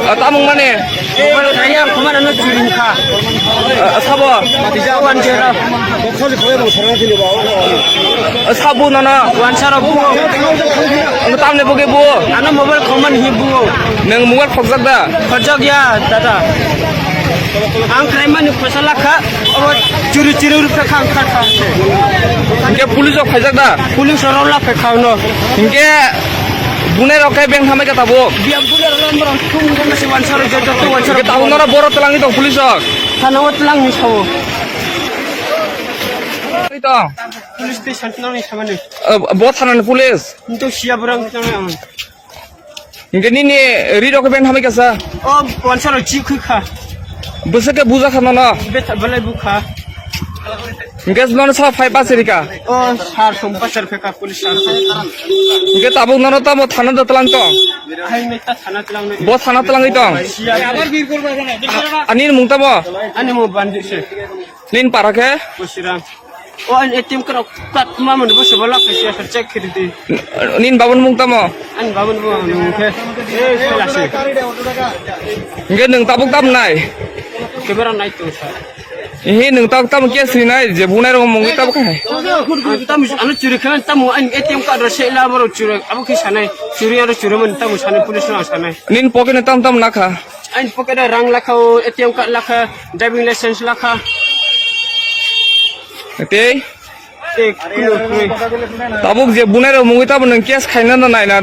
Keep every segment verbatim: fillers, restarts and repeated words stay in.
Ah, tamung mane? Mobile kaya, kumana no churi kha. Ah, sabo? Tija wan jera. Ah, sabo nono? Wansaro buo. Ang tamne buge buo? Ano mobile khoman hi buo. Nang mobile khokjak da? Khokjak ya, dada. Ang krai mani phaisa lakha, abo churi churi rupe kha ang kha kha. Hingke police rok phaijak da? Police rok lakha kha no. Hingke bunai rok khe beng thamai kha tabuk? Biya bunai rok lambar thum gana se wansaro joto to wansaro. Hingke tabuk nora boro twlangwi tong police rok? Thana o twlangwi sao. Oi tong? Police station twlangwi samani. Eh, bo thana ni police? Nto siya borang twlangwi ang. Hingke nini ri rok ben hamai kasa? O wansaro chi khui kha. Bwswk khe buja kha nono? Betha belai bukha. Hingke nono sa phai bachari ka? O sar som bachar phe ka police sar. Hingke tabuk nono tamo thana da tlang tong? Hai me ta thana tlang me. Bo thana tlangwi tong? Ani mung tamo? Ani mo bandi se. Nin para khe? Kusirang. O an A T M card kat ma mani bo se bala kaisa check khiri di. Nin babun mung tamo? An babun bo mung khe. Eh, sela se. Hingke nung tabuk tam nai? Kebera nai to sa. Ehe, nung tabuk tam ke sini nai, je bunai rok mungwi tabuk khai. Tam ano churi khan tam an A T M card ro se la boro churi. Abo ki sanai. Churi aro churi man tam sanai police na sanai. Nin pocket tam tam na kha? Ain pocket rang lakha, A T M card lakha, driving license lakha. Tei? Tei, kuno, kuno. Tabuk je bunai rok mungwi tabuk nung case khaina na nai na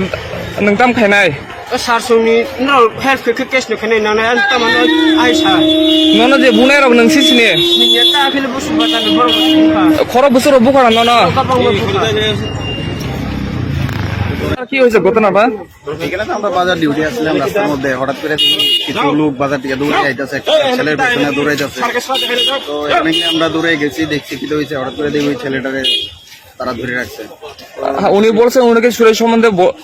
nung tam khainai? O sar songni no help khe khe case no khainai na nai tam no ai sa. Nono je bunai rok nung sisini? Ni ya ta khile busu bata no bor busu kha. Khoro busu rok bukha nono. Kabang no bukha. Ki hoise ghotona ba? এখানে তো আমরা বাজার ডিউটি আসছিলাম, রাস্তার মধ্যে হঠাৎ করে দেখি কিছু লোক বাজার থেকে দৌড়ে যাইতেছে, একটা ছেলের পেছনে দৌড়ে যাচ্ছে। তো এখানে গিয়ে আমরা দৌড়ে গেছি, দেখছি কি হয়েছে, হঠাৎ করে দেখি ওই ছেলেটারে তারা ধরে রাখছে। আ, উনি বলছেন ওনাকে চুরের সম্বন্ধে ব-,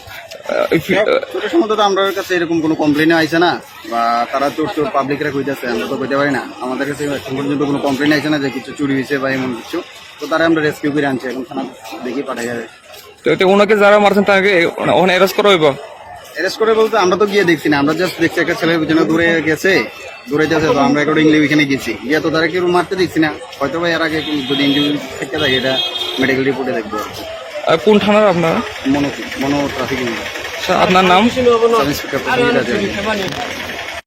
আ, কি, আ, চুরের সম্বন্ধে তো আমার কাছে এরকম কোনো কমপ্লেনও আইছে না, বা তারা চোর চোর পাবলিকরা কইতেছে, আমরা তো কইতে পারি না। আমাদের কাছে এখন পর্যন্ত কোনো কমপ্লেন আইছে না যে কিছু চুরি হয়েছে বা এমন কিছু। তো তারা আমরা রেস্কিউ করে আনছি, এখন থানা দেখি পাঠাই যাবে। তো এতে ওনাকে যারা মারছেন তাকে ওখানে অ্যারেস্ট করা হইব? অ্যারেস্ট করে বলতে আমরা তো গিয়ে দেখছি না, আমরা জাস্ট দেখছি একটা ছেলের পিছনে দৌড়ে গেছে, দৌড়ে যাচ্ছে, তো আমরা অ্যাকর্ডিংলি ওইখানে গেছি। গিয়ে তো তারা কেউ মারতে দেখছি না, হয়তো বা এর আগে কোনো যদি ইনজুরি থেকে থাকে এটা মেডিকেল রিপোর্টে দেখবো আর কি। আর কোন থানার আপনারা? মনো, মনো ট্রাফিক ইউনিট। আচ্ছা, আপনার নাম? সাব ইন্সপেক্টর প্রসেনজিৎ রাজা।